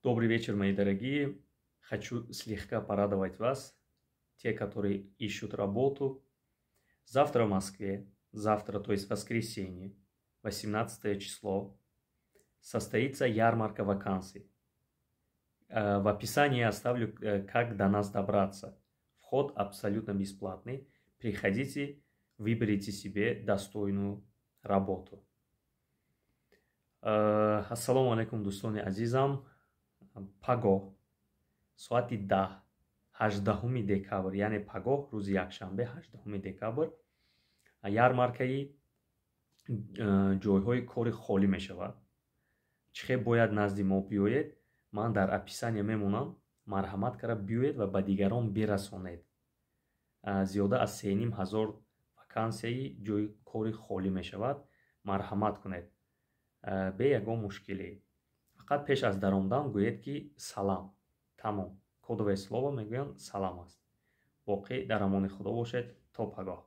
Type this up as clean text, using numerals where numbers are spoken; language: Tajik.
Добрый вечер, мои дорогие. Хочу слегка порадовать вас, те, которые ищут работу. Завтра в Москве, завтра, то есть воскресенье, 18 число, состоится ярмарка вакансий. В описании оставлю, как до нас добраться. Вход абсолютно бесплатный. Приходите, выберите себе достойную работу. Ассалому алайкум, дӯстони азизам. Пагоҳ соати 10, 18 декабр, яъне пагоҳ, рӯзи якшанбе, 18 декабр, ярмаркаи ҷойҳои кори холӣ мешавад. Чӣ хел бояд назди мо биёед, ман дар описание мемонам. Марҳамат карда биёед ва ба дигарон бирасонед. Зиёда аз 3500 вакансияи ҷойи кори холӣ мешавад. Марҳамат кунед бе ягон мушкилӣ. Фақат пеш аз даромадан гӯед, ки «салам», тамом. Кодовое слово мегӯянд, «салам» аст. Боқӣ дар амони Худо бошед, то пагоҳ.